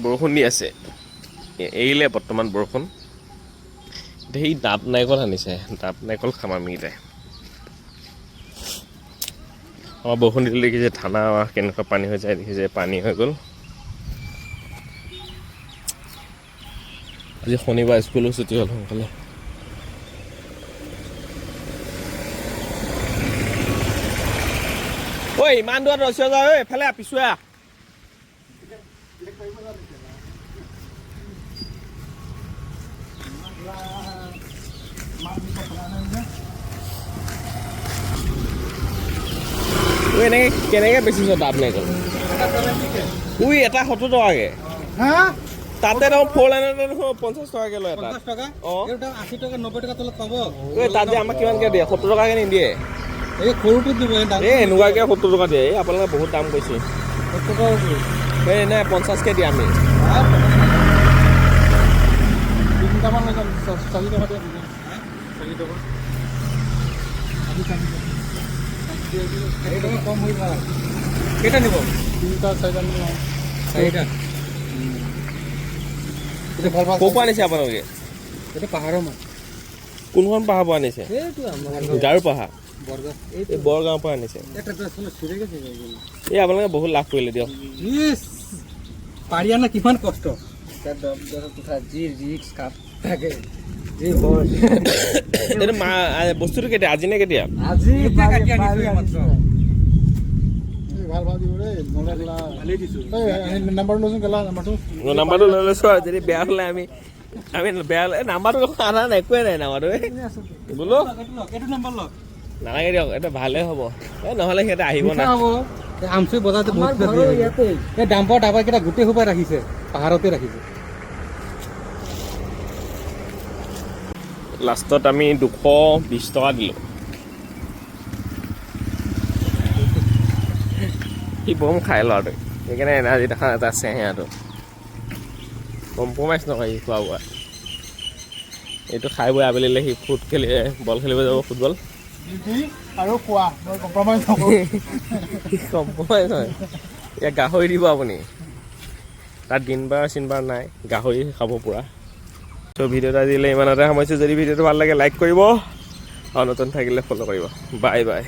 বৰষুণ দি আছে, এৰিলে বৰ্তমান বৰষুণ। এতিয়া সেই ডাব নাৰিকল আনিছে, ডাব নাৰিকল খাম আমি কেইটাই। আমাৰ বৰষুণ দিলে দেখিছে থানা কেনেকুৱা পানী হৈ যায়, দেখিছে পানী হৈ গ'ল। আজি শনিবাৰ, স্কুলো ছুটি হ'ল সোনকালে। ঐ, ইমান দূৰত ৰচি যায় ঐ, এফালে আহ, পিছুৱাই আহ। ঐ, এনেকে কেনেকে বেচিছ ডাব নাৰিকল? ঐ, এটা 70 টকাকে? হা। তাতে দেখোন ফ'ৰ লাইনতে দেখোন 50 টকাকে লয় এটা। 50 টকা? অ। এইটো 80 টকা, 90 টকা তলত পাব? ঐ, তাত যে আমাক কিমানকে দিয়ে? 70 টকাকে নিদিয়ে? এই সৰুটো দিব, এই ডাঙৰ। এই এনেকুৱাকে 70 টকা দিয়ে। এই আপোনালোকে বহুত দাম কৈছে। 70 টকা দিব। এই নাই, 50কে দিয়ে আমি। হা, তিনিটামান লৈ যাম, 4 টকা দিয়া, 4 টকা। আজি 4 টকা। 4 টকা কম হৈ ভাল। কেইটা নিব? তিনিটা চাৰিটা নিব। চাৰিটা। এইটো ভাল ভাল। ক'ৰ পৰা আনিছে আপোনালোকে? এইটো পাহাৰৰ মাছ। কোনখন পাহাৰ পৰা আনিছে? এইটো আমাৰ গাৰো পাহাৰ। বৰগাঁও। এই বৰগাঁৱৰ পৰা আনিছে। এটা চিৰি গৈছে। এই আপোনালোকে বহুত লাভ কৰিলে দিয়ক। ইছ, পাৰি আনা কিমান কষ্ট। যি ৰিক্স কাপ থাকে, যি হয়। এইটো মা বস্তুটো কেতিয়া, আজি নে কেতিয়া? আজি কাটি আনিছো এইমাত্ৰ। ভাল ভাল দিব দেই, নহ'লে কেলা। ভালেই দিছো। এই নাম্বাৰটো লচোন কেলা, নাম্বাৰটো। নাম্বাৰটো লৈ লৈছোঁ আৰু যদি বেয়া হ'লে আমি বেয়া হ'লে নাম্বাৰটো দেখোন আনা নাই, একোৱে নাই নাম্বাৰটো। এই বোলো। এইটো লওক, এইটো নম্বৰ লওক। নালাগে দিয়ক, এইটো ভালেই হ'ব। এই নহ'লে সিহঁতে আহিব না। মিঠা হ'ব। এই আমচৈ বজাৰতে বহুত কিবা দিয়ে। এই ডাম্পাৰ ডাবাৰ কেইটা গোটেই সোপাই ৰাখিছে, পাহাৰতে ৰাখিছে। লাষ্টত আমি 220 টকা দিলোঁ। সি বম খাই ল'ৰাটোৱে, সেইকাৰণে এনাৰ্জি দেখা এটা চেহেৰাটো। কম্প্ৰমাইজ নকৰে সি খোৱা বোৱা। এইটো খাই বৈ আবেলিলৈ সি ফুট খেলি বল খেলিব যাব, ফুটবল। ডিউটি আৰু খোৱা, মই কম্প্ৰমাইজ নকৰোঁ। কম্প্ৰমাইজ নহয়। এতিয়া গাহৰি দিব আপুনি, তাত দিনবাৰ চিনবাৰ নাই, গাহৰি খাব পূৰা। চ' ভিডিঅ'টো আজিলৈ ইমানতে সামৰিছোঁ। যদি ভিডিঅ'টো ভাল লাগে লাইক কৰিব আৰু নতুন থাকিলে ফ'ল' কৰিব। Bye bye.